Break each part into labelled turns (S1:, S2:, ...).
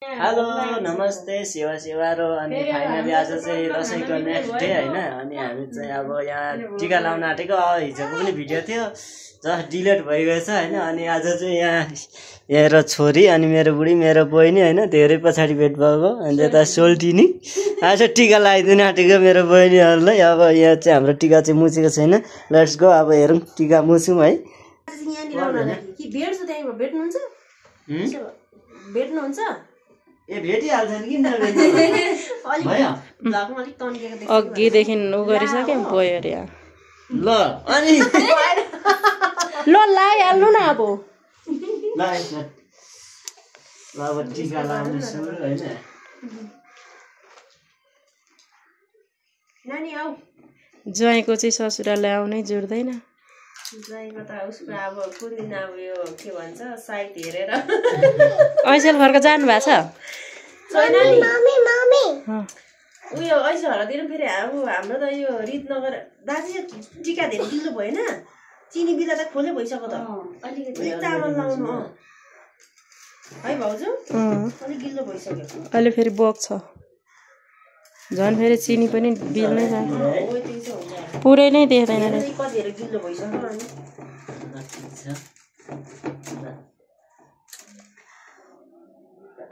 S1: hello नमस्ते सेवा सेवारो अनि फाइनली आज चाहिँ दसैँको नेक्स्ट डे हैन अनि हामी चाहिँ अब यहाँ टिका लाउन आटेको हिजोको पनि भिडियो थियो जस्ट डिलिट भइगएछ हैन अनि आज चाहिँ यहाँ मेरो छोरी अनि मेरो बुढी मेरो बहिनी हैन धेरै पछाडी भेट भएको अनि यता सोल्टिनी आज टिका लगाइदिन आटेको मेरो बहिनीहरुलाई अब यहाँ चाहिँ हाम्रो टिका चाहिँ मुछेको छैन लेट्स गो अब हेरौँ टिका मुछौँ है
S2: भेट्नुहुन्छ
S1: ए भेटिहाल्छ नि किन
S2: अघिदेखि उ गरिसक्यो गयो अरे
S1: ल अनि
S2: ल लगाइहाल्नु न अब
S1: अब टिका लाउने सुरु हैन
S2: नानी आऊ ज्वाइँको चाहिँ ससुराले आउनै जुर्दैन
S3: ज्वाइँको त उसको अब कुन दिन अब यो के भन्छ साइट हेरेर
S2: ऐसेल फर्क जानु भएको छ
S3: उयो ऐसे हरादिनु फेरि हाम्रो त यो रितनगर दाजु टिका धेरै गिल्लो भएन चिनी बिदा त खोले भइसक्यो त अलिकति चामल लाउनु है भाउजू अलिक गिल्लो भइसक्यो
S2: अहिले फेरि बग्छ झन् फेरि चिनी पनि बिल नै छ पुरै नै देख्दैन
S3: कतिहरू गिल्लो भइसक्यो अनि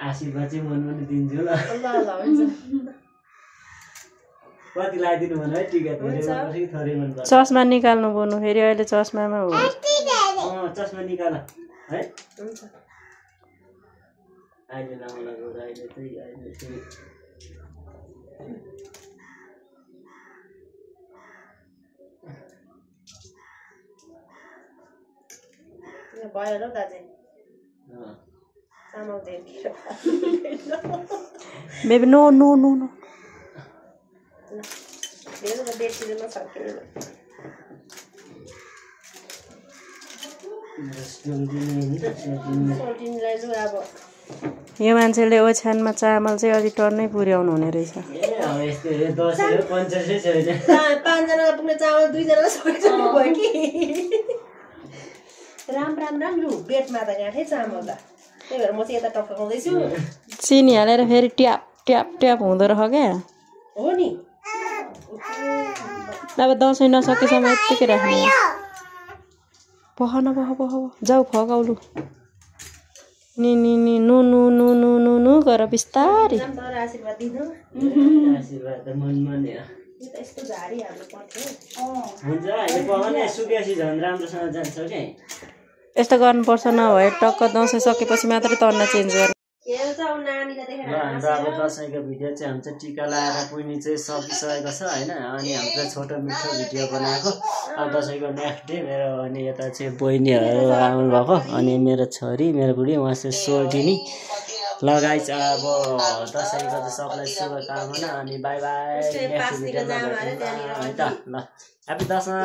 S1: आशीर्वाद चाहिँ मन पनि दिन्छु ल
S3: ल हुन्छ
S1: कति लगाइदिनु भन है टिका धेरै थोरै मन पर्छ
S2: चस्मा निकाल्नु पर्नु फेरि अहिले चस्मामा हो
S1: चस्मा निकाल है हुन्छ अहिले लाउला गयो अहिले चाहिँ अहिले फेरि
S3: भयो ल दाजु चामल धेरै
S2: baby no no no no
S3: धेरै त बेचिदिनु सक्दैन सोल्टिनीलाई लु अब
S2: यो मान्छेले ओछ्यानमा चामल चाहिँ अलि टर्नै पुर्याउनु हुने रहेछ
S3: पाँचजना पुग्ने चामल दुईजना सकिसक्नु भयो कि राम लु बेडमा त गाँठै चामल त त्यही भएर म चाहिँ यता टक्काउँदैछु
S2: चिनी हालेर फेरि ट्याप ट्याप ट्याप हुँदो रहेछ क्या
S3: हो नि
S2: अब दसैँ नसकेसम्म यत्तिकै राख्ने पख न पख पख जाऊ फकाउलु नि नि नि नु नु नु नु नु नु गर बिस्तारै
S3: आशीर्वाद दिनु
S1: आशीर्वाद त मनमा नि
S3: यस्तो झारी हाल्नु पर्थ्यो
S1: हुन्छ अहिले पहने सुकेसी झन् राम्रोसँग जान्छ के
S2: यस्तो गर्नुपर्छ नभए टक्क दसैँ सकेपछि मात्रै तर्न चेन्ज गर्नु
S1: हाम्रो अब दसैँको भिडियो चाहिँ हाम्रो टिका लगाएर पुग्ने चाहिँ सकिसकेको छ होइन अनि हाम्रो छोटो मिठो भिडियो बनाएको अब दसैँको नेक्स्ट डे मेरो अनि यता चाहिँ बहिनीहरू आउनुभएको अनि मेरो छोरी मेरो बुढी उहाँ चाहिँ सोल्टिनी लगाइ अब दसैँको चाहिँ सबलाई शुभकामना अनि बाई बाई नेक्स्ट भिडियोमा भेटौँ है त ल ह्याप्पी दसैँ